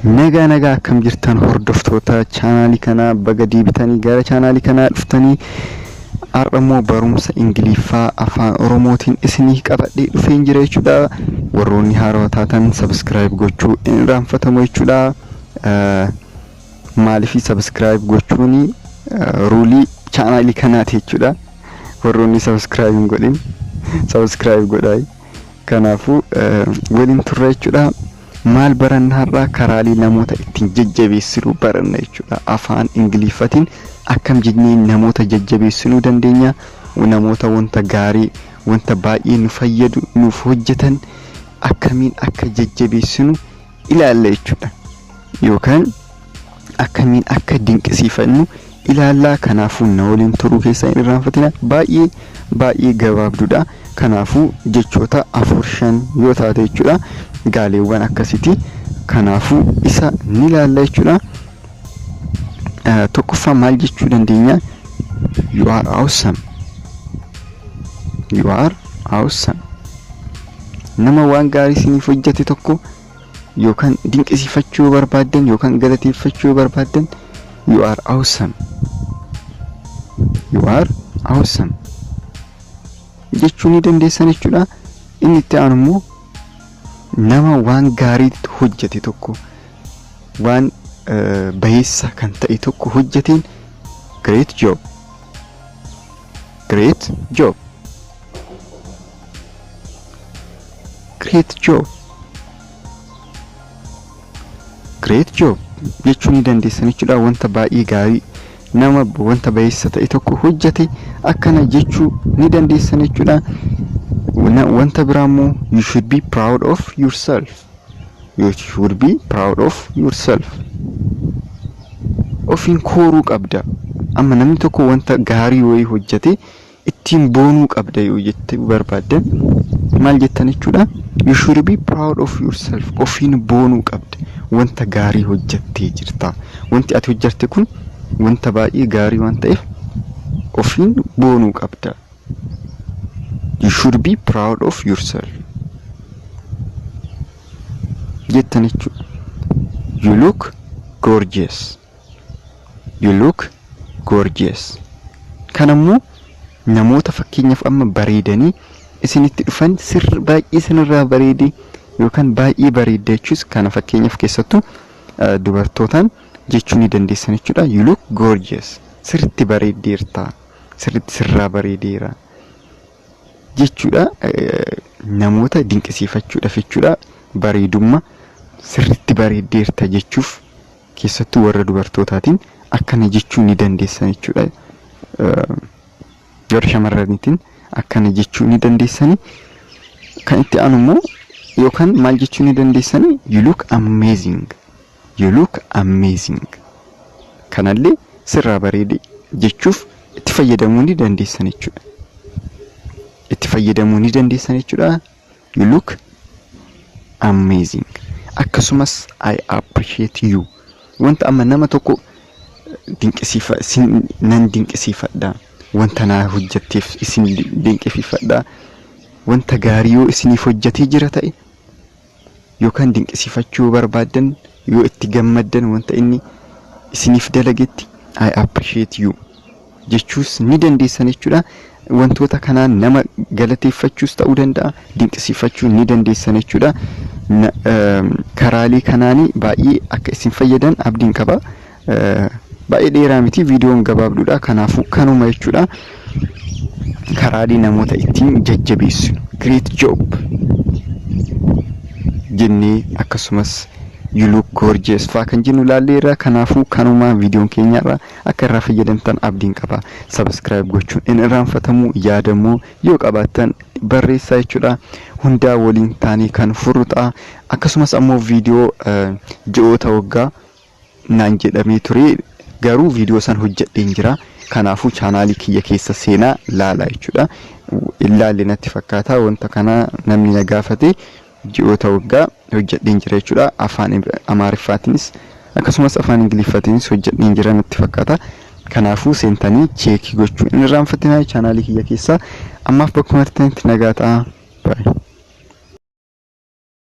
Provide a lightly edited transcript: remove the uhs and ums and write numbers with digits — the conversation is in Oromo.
Nagaa nagaa, akkam jirtan hordoftoota chaanaalii kanaa? Baga deebitanii gara chaanaalii kanaa dhuftanii. Har'a immoo barumsa Ingiliffaa afaan Oromootiin isinii qabadhee dhufeen jira jechuudha. Warroonni haarawaa taatan subscribe gochuu hin irraanfatamu jechuudha. Maaliif subscribe gochuun rule chaanaalii kanaati jechuudha. Warroonni subscribe hin godhin subscribe godhaa. Kanaafuu waliin turre jechuudha. Maal baranna har'aa? Karaalee namoota ittiin jajjabeessinu baranna jechuudha. Afaan Ingiliffatiin akkam jennee namoota jajjabeessinuu dandeenya? Namoota wanta gaarii, wanta baay'ee nu fayyadu nuuf hojjetan akkamiin akka jajjabeessinu ilaalla jechuudha. Yookaan akkamiin akka dinqisiifannu ilaallaa. Kanaafuu na waliin turuu keessaa hin irraanfatina. Baay'ee baay'ee gabaabduudha. Kanaafuu jechoota afur shan yoo taate jechuudha. Gaaleewwan akkasiiti. Kanaafuu isa ni ilaalla jechuudha. Tokkoffaa maal jechuu dandeenya? You are awesome. You are awesome. Nama waan gaarii isiniif hojjete tokko yookaan dinqisiifachuu yoo barbaaddan yookaan galateeffachuu yoo barbaaddan, "You are awesome. You are awesome" jechuu ni dandeessan jechuudha. Inni itti aanu immoo nama waan gaarii hojjete tokko, waan bayeessa kan ta'e tokko hojjeteen, "Great job. Great job. Great job. Great job" jechuu ni dandeessan jechuudha. Wanta baay'ee gaarii, nama wanta bayeessa ta'e tokko hojjete akkana jechuu ni dandeessan jechuudha. Wanta biraa immoo, "You should be proud of yourself. You should be proud of yourself." Ofiin kooruu qabda. Amma namni tokko wanta gaarii wayii hojjete ittiin boonuu qabda yoo jette barbaaddan maal jettan jechuudha? "You should be proud of yourself." Ofiin boonuu qabda. Wanta gaarii hojjettee jirta. Wanti ati hojjette kun wanta baay'ee gaarii waan ta'eef ofiin boonuu qabda. "You should be proud of yourself" jettan jechuudha. "You look gorgeous. You look gorgeous." Kanammoo namoota fakkeenyaaf amma bareedanii isinitti dhufan, sirri baay'ee isinirraa bareedee yookaan baay'ee bareedda jechuus, kana fakkeenyaaf keessattuu dubartootaan jechuu ni dandeessan jechuudha. "You look gorgeous." Sirriitti bareeddeerta. Sirriitti sirraa bareedeera jechuudha. Namoota dinqisiifachuudhaaf jechuudha. Bareedummaa sirriitti bareeddeerta jechuuf keessattuu warra dubartootaatiin akkana jechuu ni dandeessan jechuudha. Warra shamarraniitiin akkana jechuu ni dandeessani. Kan itti aanu immoo yookaan maal jechuu ni dandeessani? "You look amazing. You look amazing." Kanallee sirraa bareede jechuuf itti fayyadamuu ni dandeessan jechuudha. Itti fayyadamuu ni dandeessan jechuudha. "You look amazing." Akkasumas "I appreciate you." Wanta amma nama tokko dinqisiifa nan dinqisiifadha. Wanta naa hojjetteef isin dinqisiifadha. Wanta gaarii yoo isiniif hojjetee jira ta'e yookaan dinqisiifachuu barbaaddan, yoo itti gammaddan wanta inni isiniif dalagetti, "I appreciate you" jechuus ni dandeessan jechuudha. Wantoota kanaan nama galateeffachuus ta'uu danda'a, dinqisiifachuu ni dandeessan jechuudha. Karaalee kanaanii baay'ee akka isin fayyadan abdiin qaba. Baay'ee dheeraa miti, viidiyoon gabaabduudha. Kanaafuu kanuma jechuudha. Karaalee namoota ittiin jajjabeessinu "Great job" jennee, akkasumas "You look gorgeous" faa kan jennu laalleerra. Kanaafuu kanuma viidiyoon keenyarra akka irraa fayyadamtan abdiin qaba. Subscribe gochuun hin irraanfatamu. Yaadammoo yoo qabaattan barreessaa jechuudha. Hundaa waliin taanee kan furru ta'a. Akkasumas ammoo viidiyoo ji'oota waggaa naan jedhamee ture, garuu viidiyoo san hojjedheen jira. Kanaafuu chaanaalii kiyya keessa seenaa laala jechuudha. Ilaalle natti fakkaata, wanta kana namni na gaafate ji'oota waggaa hojjedheen jira jechuudha. Afaan Amaariffaatiinis akkasumas afaan Ingiliffaatiinis hojjedheen jira natti fakkaata. Kanaafuu seentanii check gochuu hin irraanfatinaa chaanaalii kiyya keessaa. Ammaaf bakkuma argitanitti nagaa ta'a. Baay'ee.